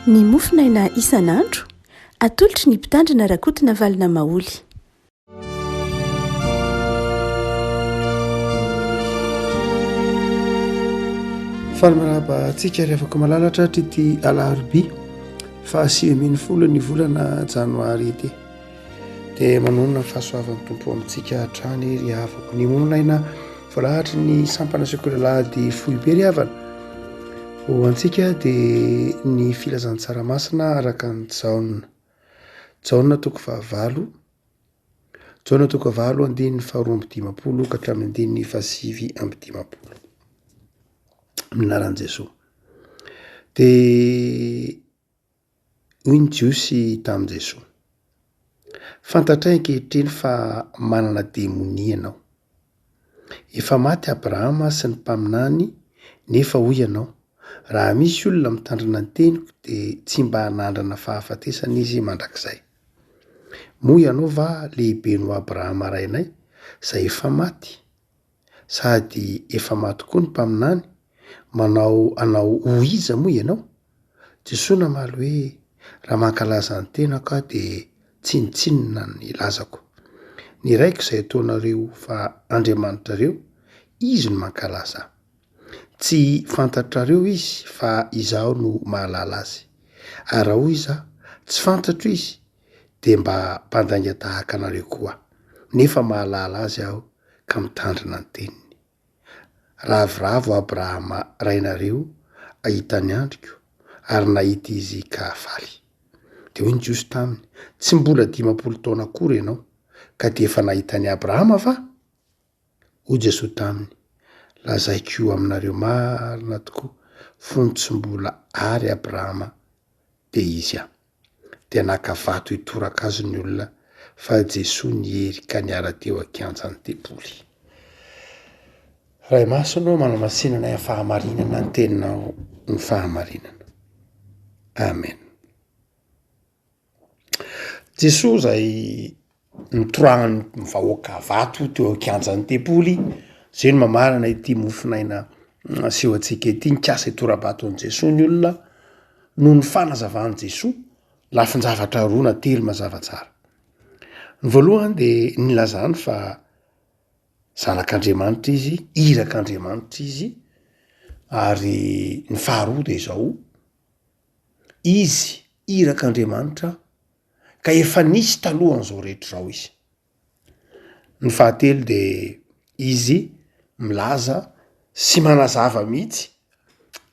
Ny mofonaina isan'andro, atolotry ny Mpitandrina Rakotonavalona Maholy. Faly miarahaba antsika ry afaka malala tratry ity alarobia faha 19 ny volana janoary ity. Dia manonona ny fahasoavan'ny Tompo amintsika hatrany ry havako. Ny monaina voalahatry ny sampana sekoly alahady foibe ry havana. Ho antsika dia ny filazantsara masina araka an'i Jaona. Jaona toko fahavalo. Jaona toko fahavalo andininy faharoa amby dimampolo ka hatramin'ny andininy faha 59. Amin'ny anaran'i Jesoa. Dia Hoy ny Jiosy tamin'i Jesoa, Fantatray ankehitriny fa manana demonia ianao. Efa maty Abrahama sy ny mpaminany, nefa hoy ianao, 'Raha misy olona mitandrina ny teniko dia tsy mba hanandrana fahafatesana izy mandrakizay. Moa ianao va lehibe noho Abrahama rainay, izay efa maty? Sady efa maty koa ny mpaminany, manao anao ho iza moa ianao? Jesoa namaly hoe, Raha mankalaza ny tenako aho dia tsinontsinona ny lazako. Ny Raiko izay ataonareo fa Andriamanitrareo, Izy no mankalaza ahy. Tsy fantatrareo Izy fa Izaho no mahalala Azy. Ary raha hoy Izaho, Tsy fantatro Izy, dia mba mpandainga tahaka anareo koa aho. Nefa mahalala Azy aho ka mitandrina ny teniny. Ravoravo Abrahama rainareo hahita ny androko, ary nahita izy ka faly. Dia hoy ny Jiosy taminy, Tsy mbola 50 taona akory ianao, ka dia efa nahita an'i Abrahama va? Hoy Jesoa taminy, Lazaiko aminareo marina tokoa, fony tsy mbola ary Abrahama, dia izy aho. Dia naka vato hitoraka azy ny olona, fa Jesoa niery ka niala teo an-kianjan'ny tempoly. Ray Masina ô, manamasina anay amin'ny fahamarinana ny teninao ny fahamarinana. Amen. Jesoa izay nitorahan'ny vahoaka vato teo an-kianjan'ny tempoly, zay no mamarana ity mofonaina aseho antsika ity, nikasa hitora-bato an'i Jesoa ny olona noho ny fanazavan'i Jesoa lafin-javatra roa na telo mazava tsara. Ny voalohany de nilazany fa zanak'Andriamanitra izy, irak'Andriamanitra izy, ary ny faharoa de izao, izy irak'Andriamanitra ka efa nisy talohan'izao rehetra izao izy. Ny fahatelo de izy milaza sy manazava mihitsy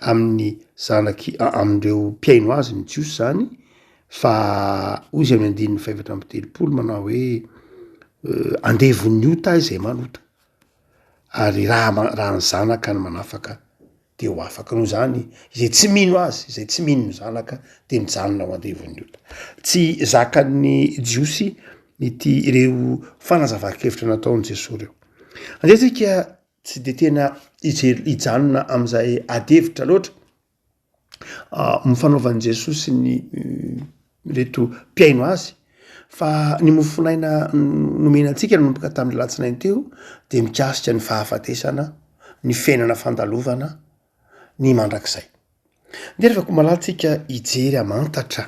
amin'ny zanaky amin'ireo mpihaino azy ny jiosy zany fa hoy izy amin'ny andininy faha-34 manao hoe andevon'ny ota izay manota ary raha raha ny zanaka no manafaka de ho afaka. Noho izany, izay tsy mino azy, izay tsy mino ny Zanaka de mijanona ho andevon'ny ota. Tsy zakan'ny Jiosy ity ireo fanazavan-kevitra nataon'i Jesoa ireo. Andeha tsika tsy de tena hijery hijanona am'izay ady hevitra loatra ny fanaovan'i Jesoa sy ny reto mpihaino azy fa ny mofonaina nomena antsika nanomboka tamin'ny alatsinainy teo de mikasika ny fahafatesana, ny fiainana fandalovana, ny mandrakizay. Ndeha rehefa koa malala tsika hijery hamantatra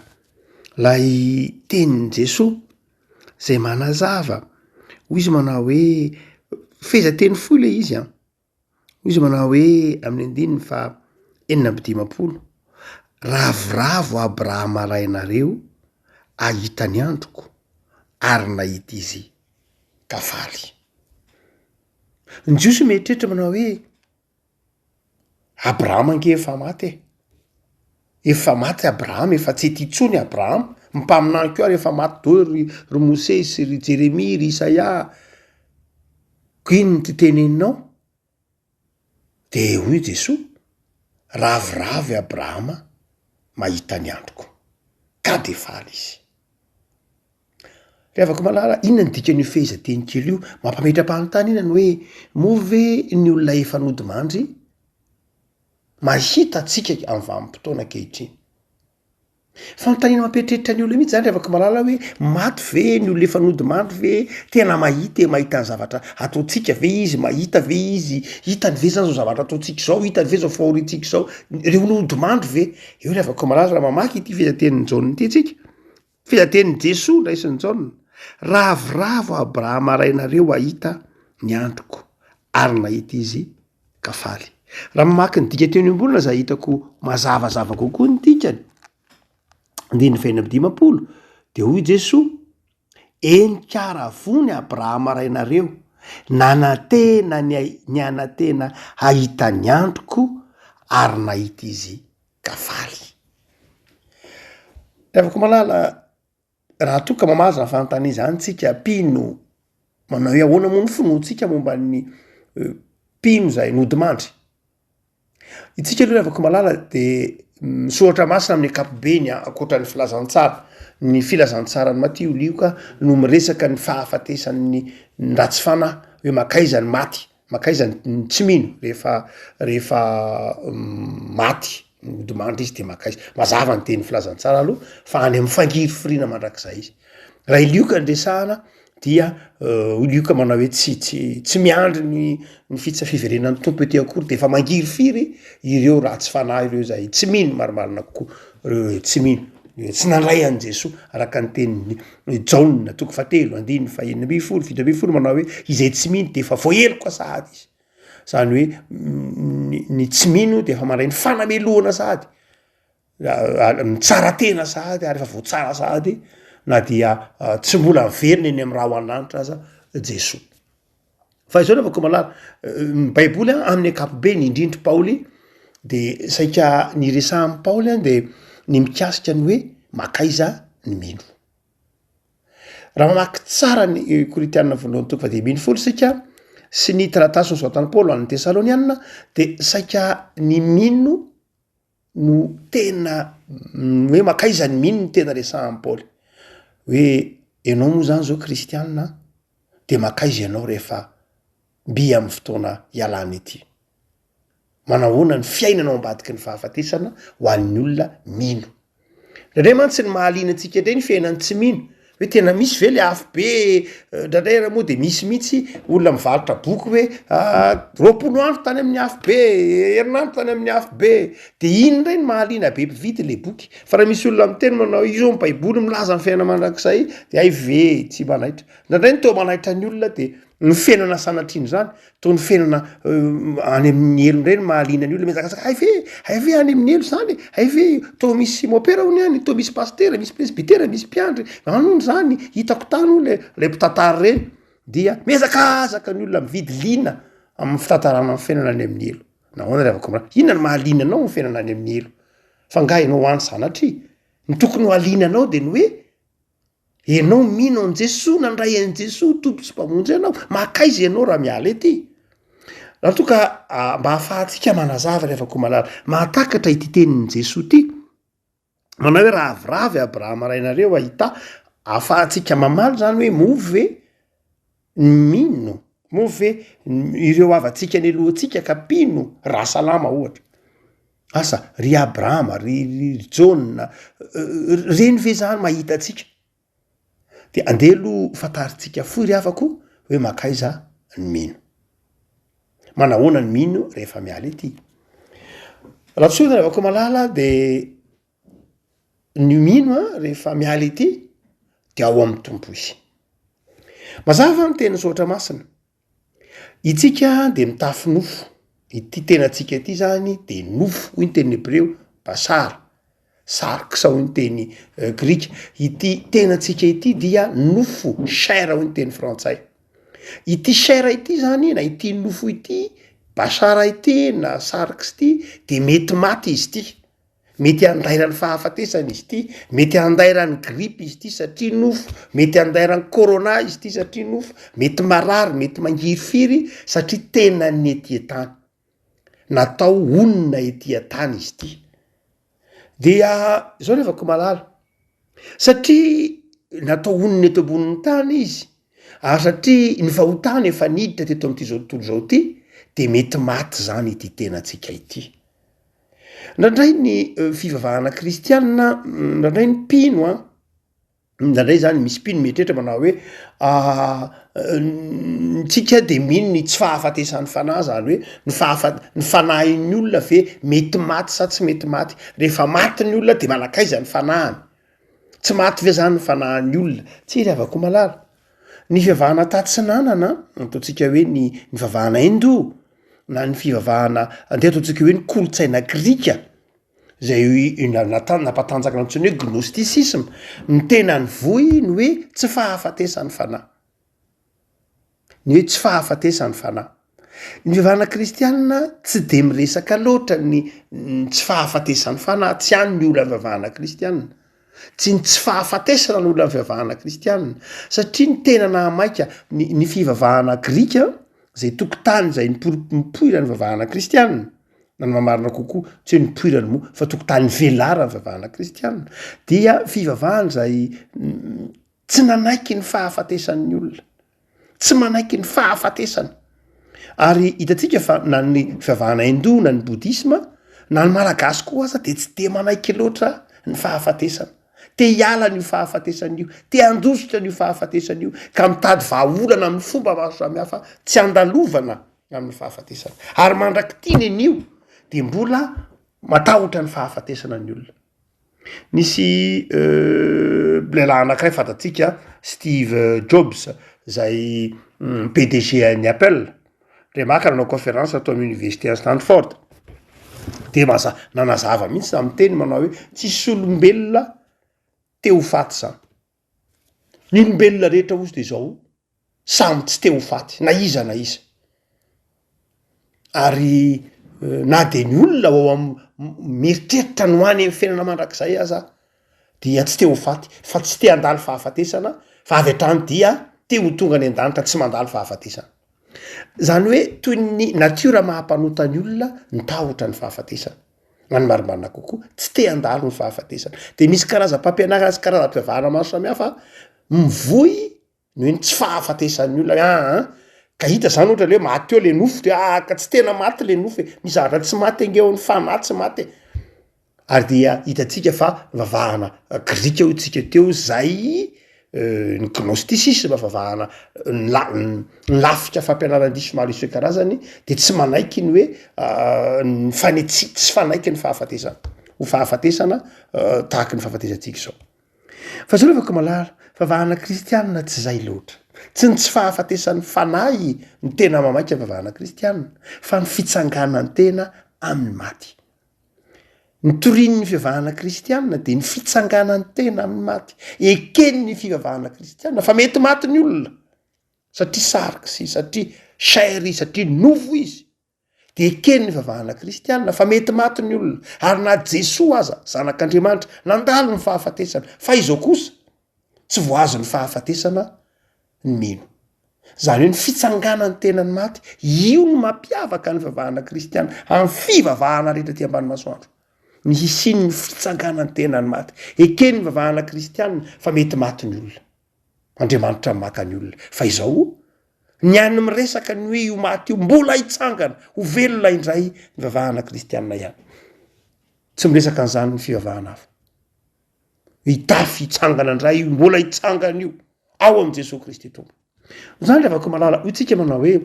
lay tenin'i Jesoa zay manazava, hoy izy manao hoe fehezanteny fohy le izy an. Hoy izy manao hoe amin'ny andininy faha 56, Ravoravo Abrahama rainareo hahita ny androko, ary nahita izy ka faly. Ny Jiosy mieritreritra manao hoe, Abrahama ange efa maty e! Efa maty Abrahama, efa tsy ety intsony Abrahama, ny mpaminany koa ary efa maty daholo ry ry Mosesy, ry Jeremia, ry Isaia. Ko inona ity teneninao? De hoy Jesoa, ravoravo i Abrahama mahita ny androko, ka de faly izy. Ry havako malala, inona ny dikan'io fehezanteny kely io? Mampametra-panontaniana ny hoe, moa ve ny olona efa nodimandry mahita antsika amin'ny vanim-potoana ankehitriny? Fanontaniana mampieritreritra ny olona mihitsy zany ry havako malala hoe maty ve ny olona efa nodimandry ve? Tena mahita e, mahita ny zavatra ataontsika ve izy? Mahita ve izy? Hitany ve zany zao zavatra ataontsika izao? Hitany ve zao fahoriantsika izao? Ireo nodimandry ve? Eo ry havako malala raha mamaky ity fehezantenin'i Jaona ity tsika, fehezantenin'i Jesoa raisin'i Jaona, ravoravo Abrahama rainareo hahita ny androko, ary nahita izy ka faly. Raha mamaky ny dika teny iombonana za hitako mazavazava kokoa ny dikany, andininy fahenina amby 50, de hoy Jesoa, Eny ka ravony Abrahama rainareo, nanantena ny ny hanantena hahita ny androko, ary nahita izy ka faly. Ry havako malala, Raha toa ka mamaly zany fanontaniana izany tsika mpino manao hoe ahoana moa ny finoantsika momba ny mpino izay nodimandry? Itsika aloha ry havako malala de ny soratra masina amin'ny ankapobeny ankoatra ny filazantsara, ny filazantsaran'i Matio, Lioka no miresaka ny fahafatesan'ny ny ratsy fanahy hoe mankaiza ny maty. Mankaiza ny tsy mino rehefa rehefa maty nodimandry izy de mankaiza? Mazava ny tenin'ny filazantsara aloha fa any amin'ny fangirifiriana mandrakizay izy. Raha i Lioka no resahana dia hoy Lioka manao hoe tsy tsy tsy miandry ny ny fitsa- fiverenan'ny Tompo ety akory de efa mangirifiry ireo ratsy fanahy ireo zay tsy mino marimarina kokoa, ireo tsy mino, tsy nandray an'i Jesoa araka ny tenin'ny Jaona toko fahatelo andininy fahenina ambin'ny folo, 17 manao hoe izay tsy mino de efa voaheloka sahady izy, zany hoe ny tsy mino de efa mandray ny fanamelohana sahady, mitsara tena sahady ary efa voatsara sahady na dia tsy mbola miverina eny amin'ny rahona lanitra aza Jesoa. Fa izao nefa koa malala, ny baiboly an amin'ny ankapobeny indrindry Paoly de saika ny resahan'i Paoly an de ny mikasika ny hoe makaiza ny mino. Raha mamaky tsara ny Korintiana voalohany toko faha 15 isika sy ny taratasy nosoratan'i Paoly ho an'ny Tesaloniana de saika ny mino no tena hoe makaiza ny mino no tena resahan'i Paoly. Hoe ianao moa zany zao kristiana de makaiza ianao rehefa mby amin'ny fotoana hialana ety? Manahoana ny fiainana ao ambadiky ny fahafatesana ho an'ny olona mino? Indraindray mantsy ny mahaliana antsika indray ny fiainan'ny tsy mino, hoe tena misy ve le afobe, indraindray ary moa de misy mihitsy olona mivarotra boky hoe 20 andro tany amin'ny afobe, herinandro tany amin'ny afobe, de iny indray no mahaliana be mpividy le boky, fa raha misy olona miteny manao hoe io zao ny baiboly milaza ny fiainana mandrakizay de hay ve tsy manaitra. Indraindray ny toa manaitra ny olona de ny fiainana sanatrian'izany, toa ny fiainana any amin'ny helo indray no mahaliana ny olona, mihazakazaka, hay ve, hay ve any amin'ny helo zany e, hay ve toa misy mopera hono any, toa misy pasitera, misy presbytera, misy mpiandry, any hono zany, hitako tany hono le le mpitantara ireny, dia mihazakazaka ny olona mividy liana amin'ny fitantarana ny fiainana any amin'ny helo. Nahoana ry havako mirahalahy? Inona no mahaliana anao amin'ny fiainana any amin'ny helo? Fa angaha ianao any sanatria? Ny tokony ho haliana anao de ny hoe Ianao mino an'i Jesoa, nandray an'i Jesoa ho Tompo sy Mpamonjy anao, makaiza ianao raha miala ety? Raha toa ka mba ahafahantsika manazava rehefa koa malala, mahatakatra ity tenin'i Jesoa ity, manao hoe rahaviravy Abrahama rainareo ahita, ahafahantsika mamaly zany hoe moa ve ny mino, moa ve ireo havantsika any alohantsika ka mpino raha salama ohatra, asa ry Abrahama, ry ry Jaona, reny ve zany mahita antsika? De andeha aloha fantarintsika fohy ry havako hoe mankaiza ny mino, manahoana ny mino rehefa miala ety. Raha tsorina ry havako malala de ny mino an rehefa miala ety de ao amin'ny Tompo izy. Mazava ny tenin'ny soratra masina, itsika de mitafy nofo, ity tenantsika ity zany de nofo hoy ny teny hebreo basara, sarksa hoy ny teny grika, ity tenantsika ity dia nofo, chair hoy ny teny frantsay, ity chair ity zany na ity nofo ity, basara ity na sarksa ity de mety maty izy ity. Mety handairan'ny fahafatesana izy ity, mety handairan'ny grippe izy ity satria nofo, mety handairan'ny corona izy ity satria nofo, mety marary, mety mangirifiry satria tenan'ny ety an-tany. Natao honina ety an-tany izy ity. Dia zao nefa ko malala, satria natao honina eto ambonin'ny tany izy, ary satria ny fahotana efa niditra teto amin'ity zao tontolo zao ity, de mety maty zany ity tenantsika ity. Indraindray ny fivavahana kristianina, indraindray ny mpino an, indraindray zany misy mpino mieritreritra manao hoe tsika de mino ny tsy fahafatesan'ny fanahy zany hoe ny fahafa- ny fanahin'ny olona ve mety maty sa tsy mety maty, rehefa maty ny olona de manakaiza ny fanahiny? Tsy maty ve zany ny fanahin'ny olona? Tsia ry havako malala, ny fivavahana tatsinanana, ataontsika hoe ny ny fivavahana hindou na ny fivavahana andeha ataontsika hoe ny kolontsaina grika zay nampatanjaka antsoina hoe gnosticisme, ny tena nivoy ny hoe tsy fahafatesan'ny fanahy. Ny hoe tsy fahafatesan'ny fanahy. Ny fivavahana kristianina tsy de miresaka loatra ny ny tsy fahafatesan'ny fanahy, tsy any ny olan'ny fivavahana kristianina. Tsy ny tsy fahafatesana no olan'ny fivavahana kristianina, satria ny tena nahamaika ny ny fivavahana grika, zay tokotany zay nipor- nipoiran'ny fivavahana kristianina, na ny maha-marina kokoa, tsy hoe nipoirany moa fa tokotany nivelaran'ny fivavahana kristianina, dia fivavahana izay Tsy nanaiky ny fahafatesan'ny olona. Tsy manaiky ny fahafatesana. Ary hitantsika fa na ny fivavahana hindou na ny bouddhisme na ny malagasy koa aza dia tsy dia manaiky loatra ny fahafatesana. Te hiala an'io fahafatesana io, te handositra an'io fahafatesana io ka mitady vahaolana amin'ny fomba maro samihafa tsy handalovana amin'ny fahafatesana. Ary mandrak'ity nenio dia mbola matahotra ny fahafatesana ny olona. Nisy lehilahy anankiray fantatsika, Steve Jobs, zay PDG an'ny Apple, ndray maka nanao conférence tao amin'ny université any Stanford, de maza- nanazava mihitsy tamin'ny teny manao hoe tsisy olombelona te ho faty zany, ny olombelona rehetra hozy de zao Samy tsy te ho faty na iza na iza. Ary na de ny olona ao am- mieritreritra ny ho any amin'ny fiainana mandrakizay aza dia tsy te ho faty fa tsy te handalo fahafatesana fa avy hatrany dia te ho tonga any an-danitra tsy mandalo fahafatesana. Zany hoe toy ny natiora maha mpanota ny olona ny tahotra ny fahafatesana, na ny marimarina kokoa tsy te handalo ny fahafatesana. De misy karazam-pampianarana sy karazam-pivavahana maro samihafa mivoy ny hoe ny tsy fahafatesan'ny olona hoe aa ka hita zany ohatra le hoe maty eo le nofo de aa ka tsy tena maty le nofo e, misy zavatra tsy maty ange ao ny fanahy tsy maty e, ary dia hitantsika fa vavahana grika hoy tsika teo zay ny gnosticisme vavahana ny la- ny lafika fampianaran-diso maro isan-karazany de tsy manaiky ny hoe ny fanetsi- tsy fanaiky ny fahafatesana ho fahafatesana tahaky ny fahafatesantsika izao. Fa zao revako malala, fivavahana kristianina tsy zay loatra. Tsy ny tsy fahafatesan'ny fanahy no tena mamaika fivavahana kristianina, fa ny fitsanganan-tena amin'ny maty. Ny torian'ny fivavahana kristianina dia ny fitsanganan-tena amin'ny maty. Eken'ny fivavahana kristianina fa mety maty ny olona, satria sarx izy, satria chair izy, satria nofo izy. Dia eken'ny fivavahana kristianina fa mety maty ny olona, ary na Jesoa aza, Zanak'Andriamanitra, nandalo ny fahafatesana, fa izao kosa, tsy voahazon'ny fahafatesana ny mino. Izany hoe ny fitsanganan'ny tenan'ny maty, io no mampiavaka ny fivavahana kristianina amin'ny fivavahana rehetra aty ambany masoandro, ny hisian'ny fitsanganan'ny tenan'ny maty. Eken'ny fivavahana kristianina fa mety maty ny olona. Andriamanitra maka ny olona. Fa izao, ny an'ny miresaka ny hoe io maty io mbola hitsangana, ho velona indray ny vavahana kristianina ihany. Tsy miresaka an'izany ny fivavahana hafa. Hitafy hitsangana indray io, mbola hitsangana io, ao amin'i Jesoa Kristy Tompo. Izany ry havako malala, hoy tsika manao hoe,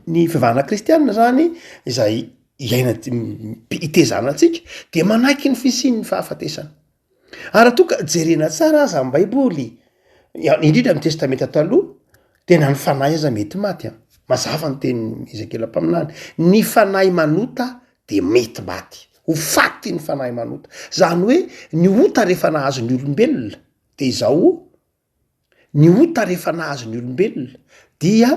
ny fivavahana kristianina zany izay iaina itezana antsika dia manaiky ny fisian'ny fahafatesana. Ary raha toa ka jerena tsara aza ny baiboly, indrindra amin'ny testamenta taloha, dia na ny fanahy aza mety maty an, mazava ny tenin'i Ezekiela mpaminany, ny fanahy manota dia mety maty, ho faty ny fanahy manota, zany hoe ny ota rehefa nahazo ny olombelona de izao Ny ota rehefa nahazo ny olombelona dia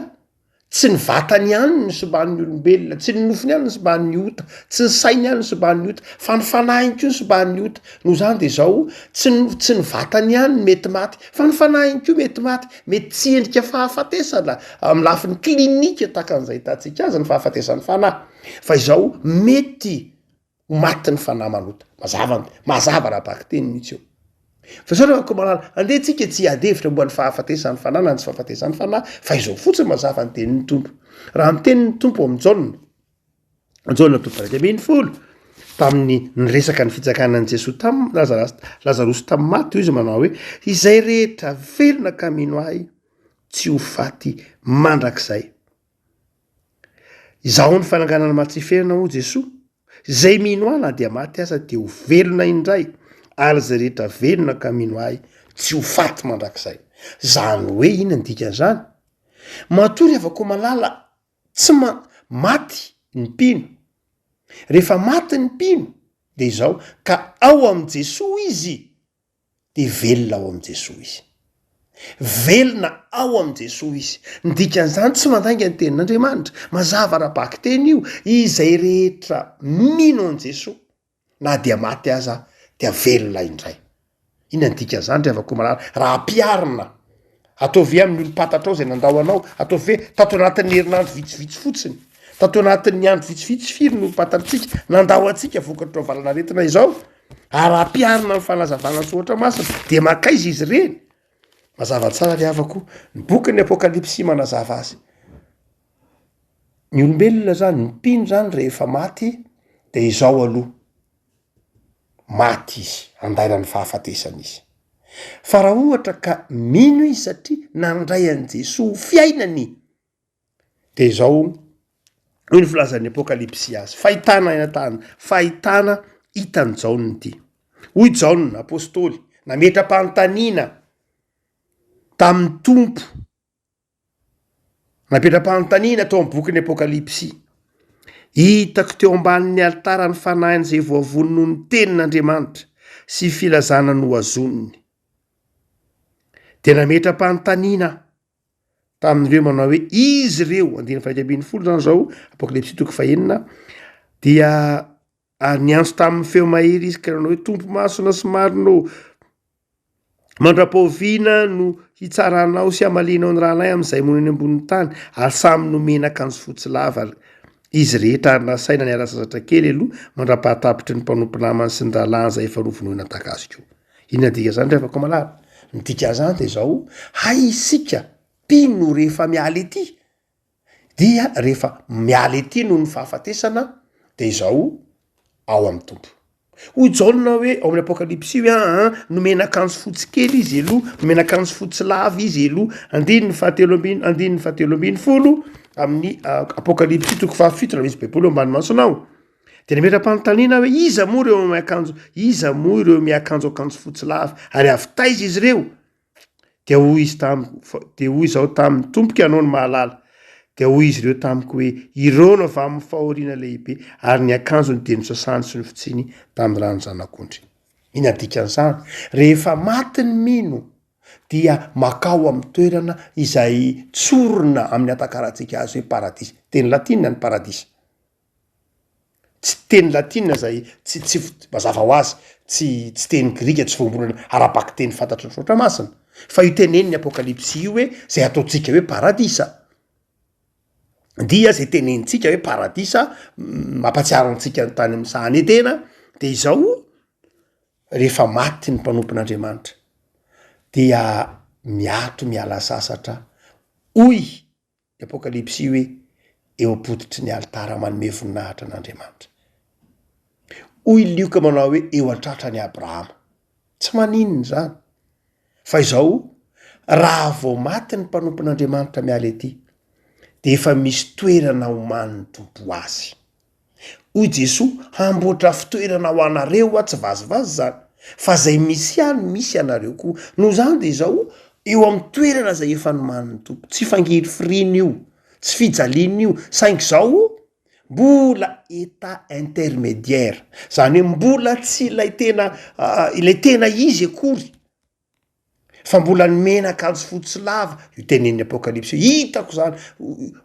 tsy ny vatany ihany no simban'ny olombelona, tsy ny nofony ihany no simban'ny ota, tsy ny sainy ihany no simban'ny ota, fa ny fanahiny koa no simban'ny ota. Noho izany de izao, tsy ny tsy ny vatany ihany no mety maty fa ny fanahiny koa mety maty, mety tsy endrika fahafatesana amin'ny lafiny klinika tahaka an'izay ahitantsika azy ny fahafatesan'ny fanahy, fa izao mety ho maty ny fanahy manota. Mazava ny, mazava ara-bakiteny mihitsy io. Fa zao ry malala, andeha tsika tsy hiady hevitra momba ny fahafatesan'ny fanahy na ny tsy fahafatesan'ny fanahy, fa izao fotsiny mazava ny tenin'ny Tompo. Raha miteny ny Tompo ao amin'i Jaona, Jaona toko 11, Tamin'ny niresaka ny fitsanganan'i Jesoa tamin'ny Lazarasy, Lazarosy tamin'ny maty, hoy izy manao hoe, Izay rehetra velona ka mino ahy tsy ho faty mandrakizay. Izaho ny fananganana mahatsiferana hoy Jesoa, izay mino ahy na dia maty aza dia ho velona indray, ary izay rehetra velona ka mino ahy tsy ho faty mandrakizay. Izany hoe inona ny dikan'izany? Matoa ry havako malala Tsy ma maty ny mpino. Rehefa maty ny mpino dia izao, ka ao amin'i Jesoa izy dia velona ao amin'i Jesoa izy. Velona ao amin'i Jesoa izy. Ny dikan'izany tsy mandainga ny tenin'Andriamanitra. Mazava ara-bakiteny io, izay rehetra mino an'i Jesoa na dia maty aza dia velona indray. Inona ny dikan'izany ry havako malala? Raha ampiharina, ataovy hoe amin'ny olom-pantatrao izay nandao anao, ataovy hoe tato anatin'ny herinandro vitsivitsy fotsiny, tato anatin'ny andro vitsivitsy firy ny olom-pantatritsika nandao antsika vokatr'izao valanaretina izao? Ary raha ampiharina amin'ny fanazavana ny soratra masina dia mankaiza izy ireny? Mazava tsara ry havako, ny bokin'ny Apokalypsy manazava azy. Ny olombelona zany, ny mpino zany rehefa maty de izao aloha, maty izy, andairan'ny fahafatesana izy. Fa raha ohatra ka mino izy satria nandray an'i Jesoa ho fiainany, de izao hoy ny filazan'ny Apokalypsy azy, fahitana eny an-tany, fahitana hitan'i Jaona ity. Hoy Jaona apostoly, nametra-panontaniana tamin'ny Tompo, Napetra-panontaniana tao amin'ny bokin'ny Apokalypsy. Hitako teo ambanin'ny alitara ny fanahin'izay voavono noho ny tenin'Andriamanitra sy filazana nohazoniny. Dia nametra-panontaniana aho tamin'ireo manao hoe izy ireo, andininy faha 11 izany izao, Apokalypsy toko fahenina, dia Ary niantso tamin'ny feo mahery izy ka nanao hoe, Tompo masina sy marina ô, mandra-pahoviana no hitsaranao sy hamalianao ny rahalahy amin'izay monina eny ambonin'ny tany? Ary samy nomena akanjo fotsy lava izy rehetra ary nasaina niala-sasatra kely aloha mandra-pahatapitry ny mpanompo namany sy ny rahalahiny izay efa novonoina tahaka azy koa. Inona ny dikan'izany ry havako malala? Ny dikan'izany dia izao, hay isika mpino rehefa miala ety Dia rehefa miala ety noho ny fahafatesana dia izao ao amin'ny Tompo. Hoy Jaona hoe ao amin'ny Apokalypsy hoe aa nomena akanjo fotsy kely izy aloha, nomena akanjo fotsy lava izy aloha, andininy fahatelo ambin'ny andininy fahatelo ambin'ny folo amin'ny Apokalypsy toko fahafito raha misy baiboly eo ambany masonao. Dia nametra-panontaniana hoe iza moa ireo miakanjo iza moa ireo miakanjo akanjo fotsy lava ary avy taiza izy ireo? Dia hoy izy tamiko, fa, dia hoy izaho taminy, Tompoko, Ianao no mahalala. Dia hoy izy ireo tamiko hoe, Ireo no avy amin'ny fahoriana lehibe, ary ny akanjony dia nosasany sy nofotsiany tamin'ny ran'ny Zanak'ondry. Inona ny dikan'izany? Rehefa maty ny mino, dia makao amin'ny toerana izay tsorina amin'ny hatakarantsika azy hoe paradisa. Teny latina ny paradisa. Tsy teny latina izay tsy tsy mazava ho azy, tsy tsy teny grika, tsy voambolana ara-bakiteny fantatry ny soratra masina, fa io tenenin'ny Apokalypsy io hoe zay ataontsika hoe paradisa, dia zay tenenintsika hoe paradisa mampahatsiaro antsika ny tany amin'ny sahan'i Edena, de izao, rehefa maty ny mpanompon'Andriamanitra dia miato miala sasatra hoy Ny Apokalypsy hoe eo am-pototry ny alitara manome voninahitra an'Andriamanitra. Hoy Lioka manao hoe eo an-tratran'i Abrahama. Tsy maninona izany. Fa izao, raha vao maty ny mpanompon'Andriamanitra miala ety, dia efa misy toerana omanin'ny Tompo ho azy. Hoy Jesoa, hamboatra fitoerana ho anareo aho, tsy vazivazy izany, fa izay misy ahy no misy anareo koa. Noho izany dia izao, eo amin'ny toerana izay efa nomanin'ny Tompo, tsy fangirifiriana io, tsy fijaliana io, saingy izao, mbola état intermédiaire, izany hoe mbola tsy ilay tena, ilay tena izy akory. Fa mbola nomena akanjo fotsy lava, io tenenin'ny Apokalypsy io, hitako zany,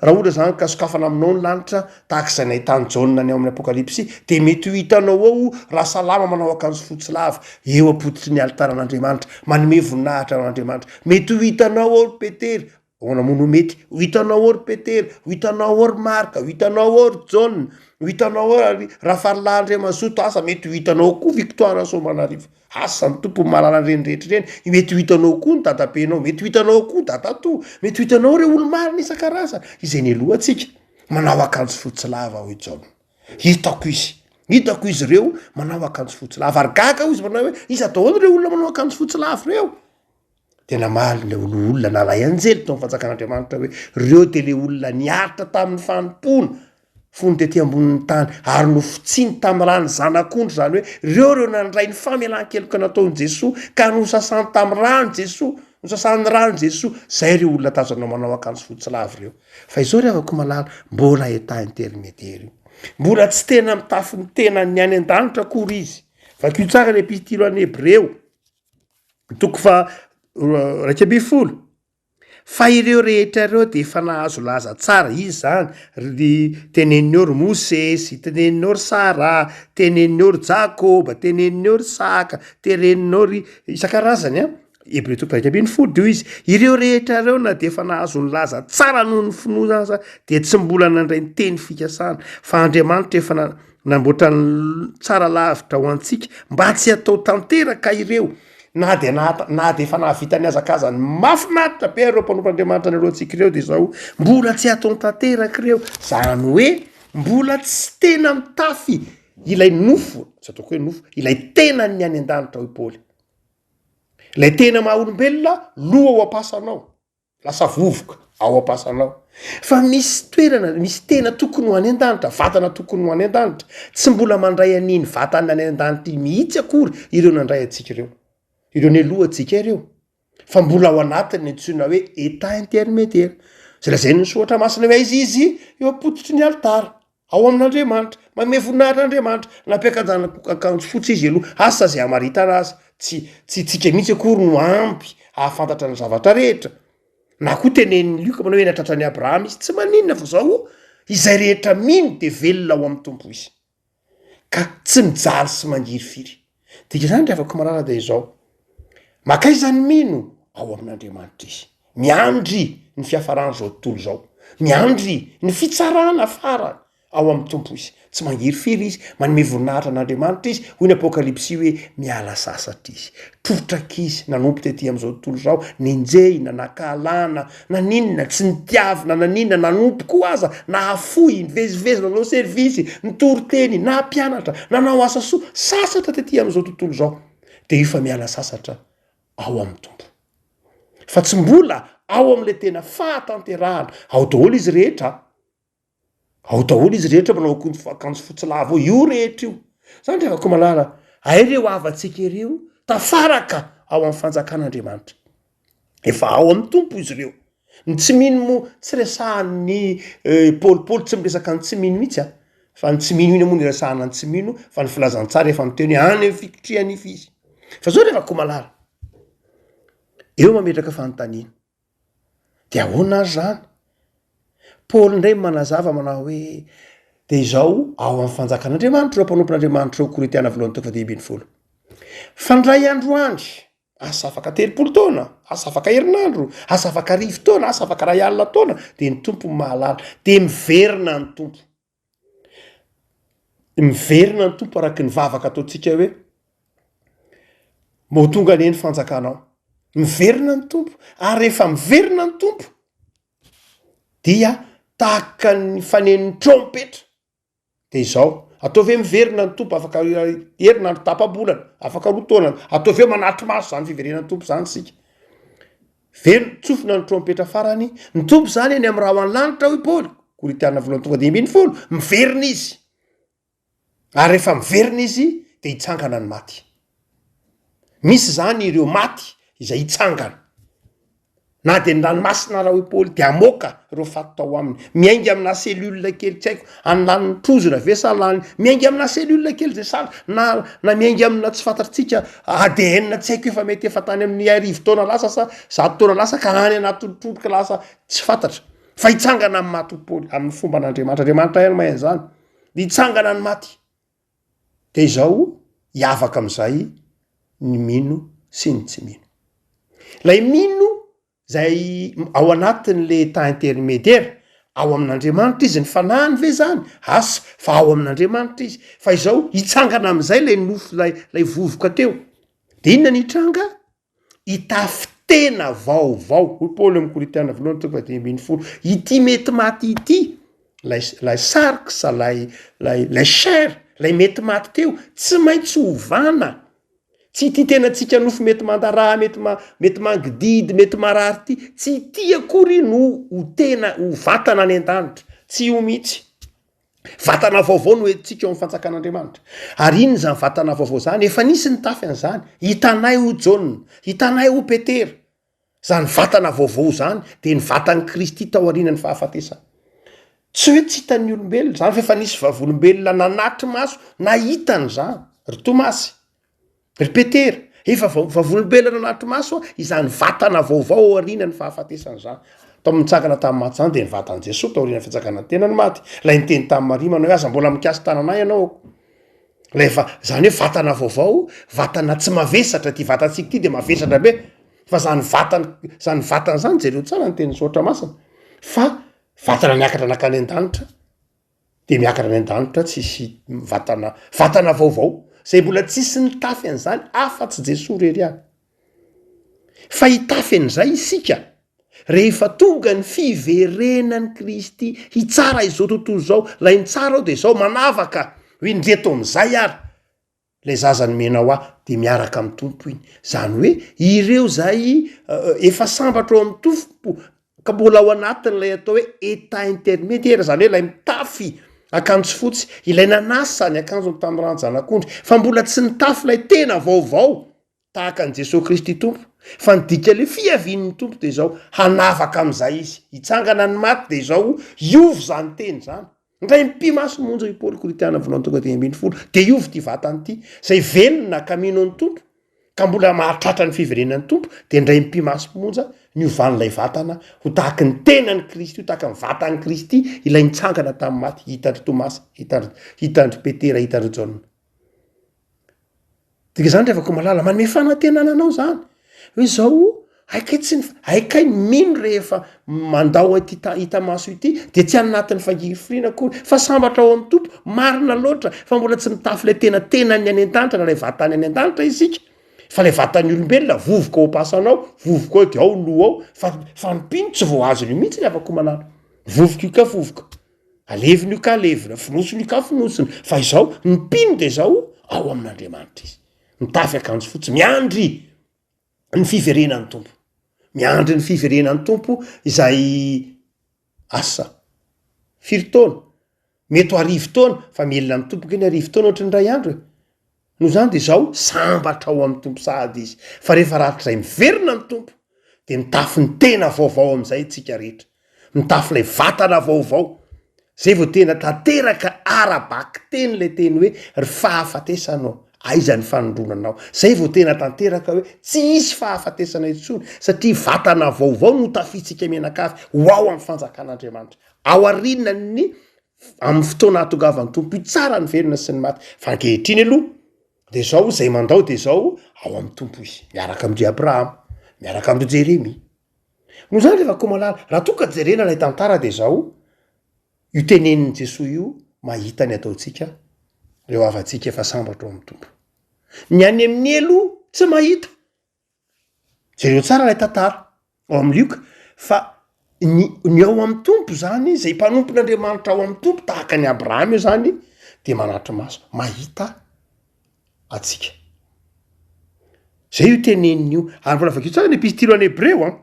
raha ohatra zany ka sokafana aminao ny lanitra, tahaka izay nahitan'i Jaona ny ao amin'ny Apokalypsy, de mety ho hitanao ao Rasalama manao akanjo fotsy lava, eo am-pototry ny alitaran'Andriamanitra, manome voninahitra an'Andriamanitra, mety ho hitanao ao ry Petera, Ahoana moa no mety ho hitanao ao ry Petera, ho hitanao ao ry Marka, ho hitanao ao ry Jaona, ho hitanao ao ry Rafalilahy Andriamazoto, asa mety ho hitanao ao koa Victoire Rasoamanarivo, asa ny Tompo no mahalala an'ireny rehetra ireny, mety ho hitanao koa ny dadabenao, mety ho hitanao ao koa dadatoa, mety ho hitanao ireo olo-marina isan-karazany izay nialoha antsika, manao akanjo fotsy lava hoy Jaona. Hitako izy. Hitako izy ireo manao akanjo fotsy lava ary gaga aho izy manao hoe iza daholo ireo olona manao akanjo fotsy lava ireo? De namaly ilay loholona na ilay anjely tao amin'ny fanjakan'Andriamanitra hoe ireo de le olona niaritra tamin'ny fanompoana fony tety ambonin'ny tany ary nofotsiny tamin'ny ran'ny zanak'ondry, izany hoe ireo ireo nandray ny famelan-keloka nataon'i Jesoa ka nosasany tamin'ny ran'i Jesoa, nosasan'ny ran'i Jesoa, zay ireo olona tazanao manao akanjo fotsy lava ireo. Fa izao ry havako malala, mbola état intermédiaire io. Mbola tsy tena mitafy ny tenan'ny any an-danitra akory izy. Vakio tsara ny epistily ho an'ny Hebreo, toko faha 11. Fa ireo rehetra ireo dia efa nahazo laza tsara, iza izany? Ry teneniny eo ry Mosesy, teneniny eo ry Sara, teneniny eo ry Jakoba, teneniny eo ry Saka, teneniny eo ry isan-karazany an! Hebreo toko 11 dia hoy izy, ireo rehetra ireo na dia efa nahazo ny laza tsara noho ny finoana aza dia tsy mbola nandray ny teny fikasana, fa Andriamanitra efa na- namboatra ny tsara lavitra ho antsika mba tsy hatao tanteraka ireo na dia na na dia efa nahavita ny hazakazany mahafinaritra be ireo mpanompon'Andriamanitra nialohantsika ireo dia izao mbola tsy hatao tanteraka ireo, zany hoe mbola tsy tena mitafy ilay nofo, tsy ataoko hoe nofo, ilay tenan'ny any an-danitra hoy Paoly. Ilay tena maha olombelona lo ao am-pasana ao, lasa vovoka ao am-pasana ao. Fa misy toerana, misy tena tokony ho any an-danitra, vatana tokony ho any an-danitra. Tsy mbola mandray an'iny vatana any an-danitra iny mihitsy akory ireo nandray antsika ireo, ireo nialoha antsika ireo. Fa mbola ao anatin'ny antsoina hoe état intermédiaire. Izay lazain'ny soratra masina hoe aiza izy? Eo am-pototry ny alitara. Ao amin'Andriamanitra, manome voninahitra an'Andriamanitra, nampiakanjana akanjo fotsy izy aloha, asa izay hamaritana azy, tsy tsy tsika mihitsy akory no ampy hahafantatra ny zavatra rehetra, na koa tenenin'i Lioka manao hoe nahatratra an'i Abrahama izy, tsy maninona fa zao izay rehetra mino de velona ao amin'ny Tompo izy, ka tsy mijaly sy mangirifiry. Dikan'izany ry havako malala dia izao, makaiza ny mino? Ao amin'Andriamanitra izy. Miandry ny fiafaran'izao tontolo izao. Miandry ny fitsarana farany ao amin'ny Tompo izy. Tsy mangirifiry izy, manome voninahitra an'Andriamanitra izy. Hoy ny Apokalypsy hoe miala sasatra izy. Trotraka izy, nanompo tety amin'izao tontolo izao, nenjehina, nankahalana, naninona, tsy nitiavina, naninona, nanompo koa aza, nahafoy, nivezivezy, nanao servisy, nitory teny, nampianatra, nanao asa soa, sasatra tety amin'izao tontolo izao. Dia io fa miala sasatra ao amin'ny Tompo. Fa tsy mbola ao amin'ilay tena fahatanterahana. Ao daholo izy rehetra. Ao daholo izy rehetra manao akonjo akanjo fotsy lava ao, io rehetra io. Zany ry havako malala, ay ireo havantsika ireo tafaraka ao amin'ny fanjakan'Andriamanitra. Efa ao amin'ny Tompo izy ireo. Ny tsy mino moa tsy resahan'ny eh, Paoly Paoly tsy miresaka ny tsy mino mihitsy a. Fa ny tsy mino ina moa no iresahana ny tsy mino fa ny filazantsara efa miteny hoe any amin'ny fikitrihan'ify izy. Fa zao ry havako malala, eo mametraka fanontaniana. De ahoana ary zany? Paoly indray manazava manao hoe de izao ao amin'ny fanjakan'Andriamanitra ireo mpanompon'Andriamanitra ireo Korintiana voalohany toko faha-15. Fa ndray androany, asa afaka 30 taona, asa afaka herinandro, asa afaka arivo taona, asa afaka ray alina taona, de ny Tompo no mahalala, de miverina ny Tompo. Miverina ny Tompo araky ny vavaka ataontsika hoe mba ho tonga anie ny fanjakanao. Miverina ny Tompo ary rehefa miverina ny Tompo dia tahaka ny fanenon'ny trompetra de izao, ataovy hoe miverina ny Tompo afaka herinandro, tapa-bolana, afaka roa taona, ataovy hoe manatri-maso zany fiverenan'ny Tompo zany isika. Velona, tsofina ny trompetra farany, ny Tompo izany eny amin'ny rahona lanitra hoy Paoly, Korintiana voalohany toko 15, miverina izy. Ary rehefa miverina izy dia hitsangana ny maty. Misy izany ireo maty izay hitsangana. Na dia ny ranomasina ara hoy Paoly dia hamoaka ireo faty tao aminy. Miainga amina cellule kely tsy haiko, any lanin'ny trozona ve sa lany, miainga amina cellule kely izay sahala na na miainga amina tsy fantatritsika ADN tsy haiko efa mety efa tany amin'ny arivo taona lasa sa zato taona lasa ka any anatin'ny trotroka lasa tsy fantatra. Fa hitsangana amin'ny maty hoy Paoly, amin'ny fomban'Andriamanitra. Andriamanitra ihany mahay an'izany. Hitsangana ny maty. Dia izao hiavaka amin'izay ny mino sy ny tsy mino. Ilay mino Zay ao anatin'le état intermédiaire, ao amin'Andriamanitra izy, ny fanahiny ve zany? Asa, fa ao amin'Andriamanitra izy. Fa izao, hitsangana am'zay lay nofo lay lay vovoka teo. De inona ny hitranga? Hitafy tena vaovao, hoy Paoly amin'ny Korintiana voalohany toko faha-15, ity mety maty ity, lay lay sarx, lay lay lay chair. Ilay mety maty teo, tsy maintsy ovana. Tsy ity tenantsika nofo mety mandaraha, mety ma, mety mangidihidy, mety marary ity, tsy ity akory no ho tena, ho vatana any an-danitra. Tsy io mihitsy. Vatana vaovao no entintsika ao amin'ny fanjakan'Andriamanitra. Ary inona izany vatana vaovao izany? Efa nisy nitafy an'izany. Hitanay hoy Jaona, hitanay hoy Petera. Izany vatana vaovao izany dia ny vatan'i Kristy taorian'ny fahafatesany. Tsy hoe tsy hitan'ny olombelona izany fa efa nisy vavolombelona nanatri-maso nahita an'izany. Ry Tomasy, ry Petera, efa vavolombelona nanatri-maso izany vatana vaovao aorian'ny fahafatesana izany. Tao amin'ny nitsangana tamin'ny maty izany dia ny vatan'i Jesoa taorian'ny fitsanganan'ny tenany maty. Ilay niteny tamin'i Maria manao hoe aza mbola mikasi-tanana ahy ianao. Ilay va- zany hoe vatana vaovao, vatana tsy mavesatra, ity vatantsika ity de mavesatra be, fa zany vatana zany vatana zany jereo tsara ny tenin'ny soratra masina fa vatana niakatra nankany an-danitra de miakatra any an-danitra tsisy vatana vatana vaovao zay mbola tsisy nitafy an'izany afa-tsy Jesoa irery ihany. Fa hitafy an'izay isika rehefa tonga ny fiverenan'i Kristy hitsara izao tontolo izao. Ilay mitsara ao dia izao, manavaka hoe ndreto amin'izay ary ilay zaza nomenao ahy dia miaraka amin'ny Tompo iny. Izany hoe ireo izay efa sambatra ao amin'ny Tompo ka mbola ao anatin'ilay atao hoe état intermédiaire, izany hoe ilay mitafy akanjo fotsy, ilay nanasa ny akanjony tamin'ny ràn-janak'ondry fa mbola tsy nitafy ilay tena vaovao Tahaka an'i Jesoa Kristy Tompo, fa ny dikan'ilay fiavian'ny Tompo dia izao, hanavaka amin'izay Izy, hitsangana ny maty dia izao, hiova izany teny izany. Indray mipi-maso monja io Paoly Korintiana voalohany toko 15, dia hiova ity vatana ity, izay velona ka mino an'ny Tompo, ka mbola mahatratra ny fiverenan'ny Tompo, dia indray mipi-maso monja ny hovan'ilay vatana ho tahaky ny tenan'i Kristy, ho tahaky ny vatan'i Kristy, ilay nitsangana tamin'ny maty, hitan-dry Tomasy, hitan-dry, hitan-dry Petera, hitan-dry Jaona. Dika zany ry havako malala, manome fanantenana anao zany hoe zao hay kay tsy ny hay kay ny mino rehefa mandao ity ta- hita maso ity de tsy any anatin'ny fangirifiriana akory fa sambatra ao amin'ny Tompo, marina loatra fa mbola tsy mitafy ilay tena tenan'ny any an-danitra na ilay vatany any an-danitra isika fa ilay vatan'ny olombelona vovoka ao am-pasana ao, vovoka ao de ao loha ao fa fa ny mpino tsy voahazona io mihitsy ry havako malala, vovoka io ka vovoka. Alevina io ka alevina, fonosina io ka fonosina, fa izao, ny mpino dia izao, ao amin'Andriamanitra izy. Mitafy akanjo fotsy, miandry ny fiverenan'ny Tompo. Miandry ny fiverenan'ny Tompo izay asa firy taona, mety ho arivo taona, fa mielina ny Tompo nge ny arivo taona ohatry ny iray andro e. Noho izany dia izao, sambatra ao amin'ny Tompo sahady izy, fa rehefa rahatrizay miverina ny Tompo, dia mitafy ny tena vaovao amin'izay isika rehetra, mitafy ilay vatana vaovao, izay vao tena tanteraka ara-bakiteny ilay teny hoe ry fahafatesana ô, aiza ny fanindronanao, izay vao tena tanteraka hoe tsy hisy fahafatesana intsony, satria vatana vaovao no tafintsika mianakavy ho ao amin'ny fanjakan'Andriamanitra, aorianan'ny Amin'ny fotoana hahatongavan'ny Tompo hitsara ny velona sy ny maty. Fa ankehitriny aloha de zao, izay mandao de zao, ao amin'ny Tompo izy, miaraka amin-dry Abrahama, miaraka amin-dry Jeremia. Noho izany ry Vakomalala, raha toa ka jerena ilay tantara de zao, io tenenin'i Jesoa io mahita ny ataontsika, ireo havantsika efa sambatra ao amin'ny Tompo. Ny any amin'ny helo tsy mahita. Jereo tsara ilay tantara ao amin'ny Lioka fa ny ny ao amin'ny Tompo zany, zay mpanompon'Andriamanitra ao amin'ny Tompo tahaka an'i Abrahama io zany de manatri-maso, mahita antsika. Zay io teneniny io, ary mbola vakio tsara ny epistily ho an'ny Hebreo an.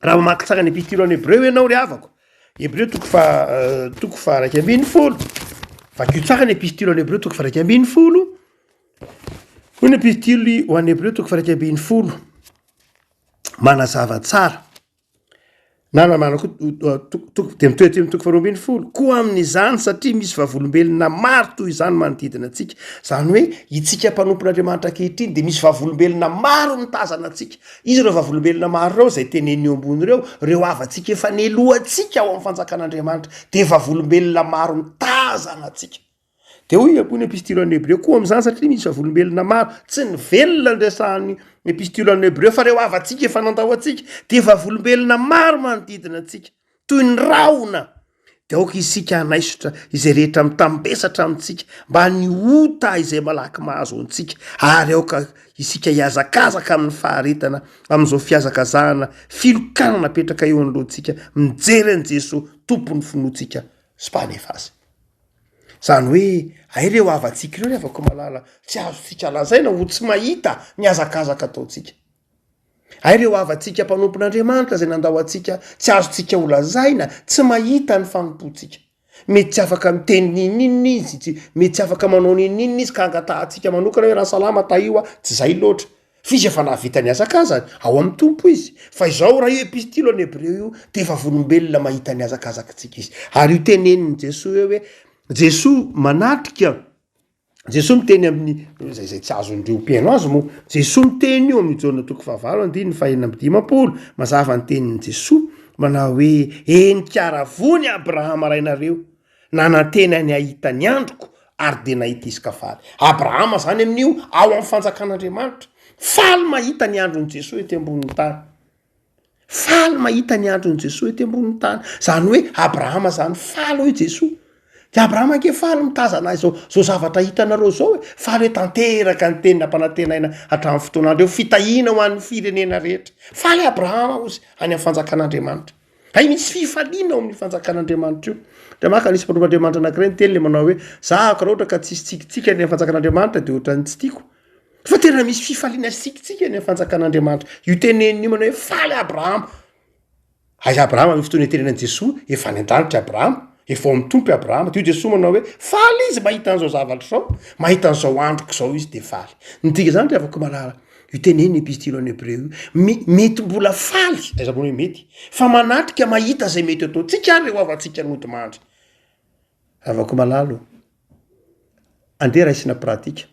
Raha mamaky tsara ny epistily ho an'ny Hebreo ianao ry havako, Hebreo toko faha toko faha 11, vakio tsara ny epistily ho an'ny Hebreo toko faha 11, hoy ny epistily ho an'ny Hebreo toko faha 11, manazava tsara. Na na marina koa toko toko dia mitohy aty amin'ny toko faharoa ambin'ny folo. Koa amin'izany satria misy vavolombelona maro toy izany manodidina antsika, izany hoe itsika mpanompon'Andriamanitra ankehitriny dia misy vavolombelona maro mitazana antsika. Iza ireo vavolombelona maro ireo izay teneniny eo ambony ireo? Ireo havantsika efa nelohantsika ao amin'ny fanjakan'Andriamanitra dia vavolombelona maro mitazana antsika. Dia hoy koa ny epistily ho an'ny Hebreo, koa amin'izany satria misy vavolombelona maro, tsy ny velona no resahan'ny epistily ho an'ny Hebreo fa ireo havantsika efa nandao antsika, dia vavolombelona maro manodidina antsika, toy ny rahona, dia aoka isika hanaisotra izay rehetra mitambesatra amintsika mba ny ota izay malaky mahazo antsika, ary aoka isika hihazakazaka amin'ny faharetana amin'izao fihazakazahana filokana napetraka eo anoloantsika, mijery an'i Jesoa Tompon'ny finoantsika sy Mpanefa azy. Izany hoe hay ireo havantsika ireo ry havako malala, tsy azontsika lazaina ho tsy mahita ny hazakazaka ataontsika. Hay ireo havantsika mpanompon'Andriamanitra izay nandao antsika, tsy azontsika ho lazaina tsy mahita ny fanompoantsika. Mety tsy afaka miteny n'inon'inona izy, tsy, mety tsy afaka manao n'inon'inona izy ka angatahantsika manokana hoe Rasalama tahio aho, tsy izay loatra. Fa izy efa nahavita ny hazakazany, ao amin'ny Tompo izy. Fa izao raha io epistily ho an'ny Hebreo io dia efa volombelona mahita ny hazakazakitsika izy. Ary io tenenin'i Jesoa eo hoe, Jesoa manatrika, Jesoa miteny amin'ny, izay izay tsy azon'ireo mpihaino azy moa, Jesoa miteny io amin'ny Jaona toko fahavalo andininy fahenina amby 50, mazava ny tenin'i Jesoa, manao hoe, Henika ravony Abrahama rainareo, nanantena ny hahita ny androko, ary dia nahita izy ka faly. Abrahama zany amin'io ao amin'ny fanjakan'Andriamanitra, faly mahita ny andron'i Jesoa ety ambonin'ny tany. Faly mahita ny andron'i Jesoa ety ambonin'ny tany. Zany hoe Abrahama zany faly hoy Jesoa. De Abrahama ange faly mitazana izao zao zavatra hitanareo zao e. Faly hoe tanteraka ny teny nampanantenaina hatramin'ny fotoan'andro eo, fitahiana ho an'ny firenena rehetra. Faly Abrahama hozy any amin'ny fanjakan'Andriamanitra. Hay misy fifaliana ao amin'ny fanjakan'Andriamanitra io. Ndra maka nisy mpanompon'Andriamanitra anankiray niteny le manao hoe zahako raha ohatra ka tsisy tsikitsiky any amin'ny fanjakan'Andriamanitra de ohatran'ny tsy tiako. Fa tena misy fifaliana sy tsikitsiky any amin'ny fanjakan'Andriamanitra. Io teneniny io manao hoe faly Abrahama. Aiza Abrahama amin'ny fotoana itenenan'i Jesoa, efa any an-danitra Abrahama, efa ao amin'ny Tompo i Abrahama. De hoy Jesoa manao hoe faly izy mahita an'izao zavatra izao, mahita an'izao androko izao izy de faly. Ny dikan'izany ry havako malala, io teneniny epistily ho an'ny Hebreo io, me- mety mbola faly, aiza moa hoe mety, fa manatrika mahita izay mety ataontsika ary ireo havantsika nodimandry. Havako malala ô, andeha raisina pratika.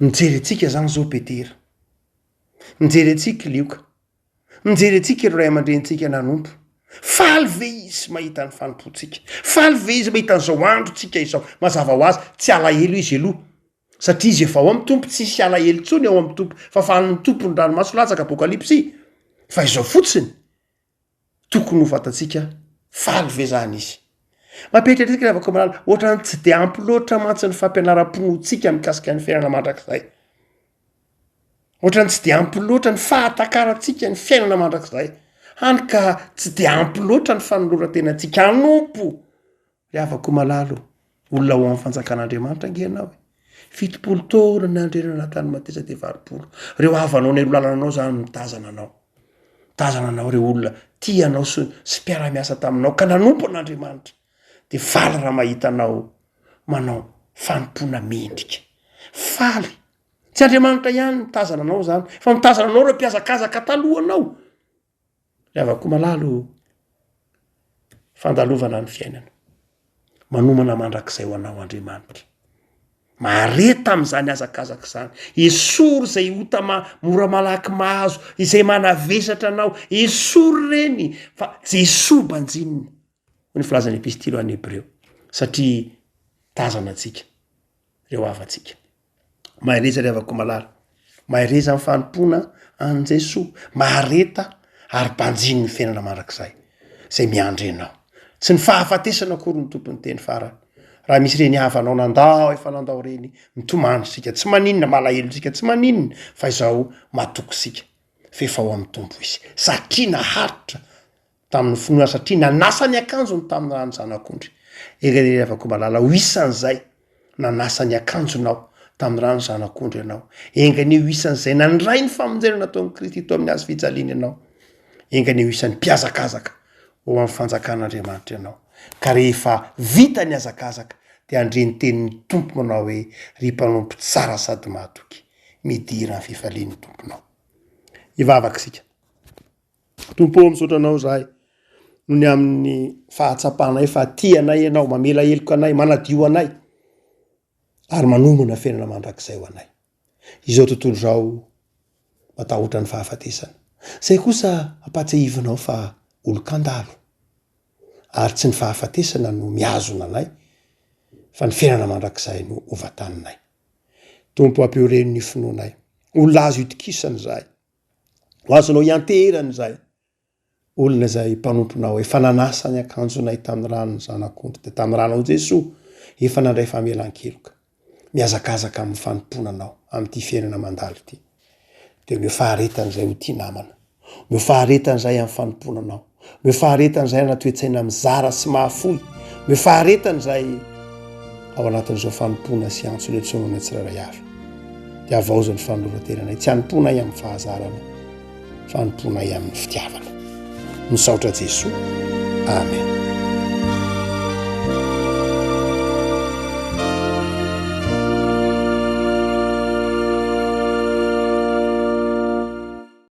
Mijery antsika zany zao Petera, mijery antsika Lioka, mijery antsika ireo ray aman-drenintsika nanompo. Faly ve izy mahita ny fanompoantsika? Faly ve izy mahita an'izao androntsika izao? Mazava ho azy, tsy alahelo izy aloha, satria izy efa ao amin'ny Tompo, tsisy alahelo intsony ao amin'ny Tompo, fa falin'ny Tompo ny ranomaso latsaka, Apokalypsy. Fa izao fotsiny, Tokony ho fantatsika faly ve zany izy? Mampieritreritra antsika ry havako malala, ohatran'ny tsy de ampy loatra mantsy ny fampianaram-pinoantsika mikasika ny fiainana mandrakizay. Ohatran'ny tsy de ampy loatra ny fahatakarantsika ny fiainana mandrakizay, hany ka tsy de ampy loatra ny fanoloran-tenantsika hanompo. Ry havako malala ô, olona ao amin'ny fanjakan'Andriamanitra ange ianao e. 70 taona nandrenana tany mateza dia 80. Ireo havanao nelo lalana anao zany mitazana anao. Mitazana anao ireo olona tia anao sy sy mpiara-miasa taminao ka nanompo an'Andriamanitra. Dia faly raha mahita anao manao fanompoana mendrika. Faly. Tsy Andriamanitra ihany mitazana anao zany, fa mitazana anao ireo mpihazakazaka talohanao. Ry havako malala ô, fandalovana ny fiainana. Manomana mandrakizay ho anao Andriamanitra. Mahareta amin'izany hazakazaka izany. Esory izay ota ma- mora malaky mahazo, izay manavesatra anao. Esory ireny fa Jesoa banjinina. Hoy ny filazan'ny epistily ho an'ny Hebreo. Satria tazana antsika ireo havantsika. Mahereza ry havako malala, mahereza amin'ny fanompoana an'i Jesoa, mahareta ary banjino ny fiainana mandrakizay izay miandry anao. Tsy ny fahafatesana akory no tompon'ny teny farany. Raha misy reny havanao nandao, efa nandao reny, mitomany isika, tsy maninona, malahelo isika, tsy maninona, fa izao matoky isika fa efa ao amin'ny Tompo izy, satria naharitra tamin'ny finoana satria nanasa ny akanjony tamin'ny ran'ny zanak'ondry. Ery havako malala, ho isan'izay nanasa ny akanjonao tamin'ny ran'ny zanak'ondry ianao. Enga anie ho isan'izay nandray ny famonjena nataon'i Kristy teo amin'ny hazo fijaliana ianao. Enga anie ho isan'ny mpihazakazaka ho amin'ny fanjakan'Andriamanitra ianao. Ka rehefa vita ny hazakazaka dia handre ny tenin'ny Tompo manao hoe, Ry mpanompo tsara sady mahatoky, midira amin'ny fifalian'ny Tomponao. Hivavaka isika. Tompo ô, misaotra Anao izahay noho ny amin'ny fahatsapanay fa tia anay Ianao, mamela heloka anay, manadio anay ary manomana fiainana mandrakizay ho anay. Izao tontolo izao matahotra ny fahafatesana. Izay kosa ampahatsiahivinao fa olon-kandalo ary tsy ny fahafatesana no mihazona anay fa ny fiainana mandrakizay no hovantaninay. Tompo ampioreno ny finoanay. Olona azo itokisana izahay. Ho azonao ianteherana izahay, olona izay mpanomponao, efa nanasa ny akanjonay tamin'ny ran'ny Zanak'ondry, dia tamin'ny ranao Jesoa, efa nandray famelan-keloka. Mihazakazaka amin'ny fanompoana Anao amin'ity fiainana mandalo ity. Dia omeo faharetana izay ho tia namana. Omeo faharetana izahay amin'ny fanompoana Anao. Omeo faharetana izahay hanana toe-tsaina mizara sy mahafoy. Omeo faharetana izahay ao anatin'izao fanompoana sy antso niantsoanao tsirairay avy. Dia havaozy ny fanoloran-tenanay, tsy hanompoanay amin'ny fahazarana, fa hanompoanay amin'ny fitiavana. Misaotra Jesoa. Amen.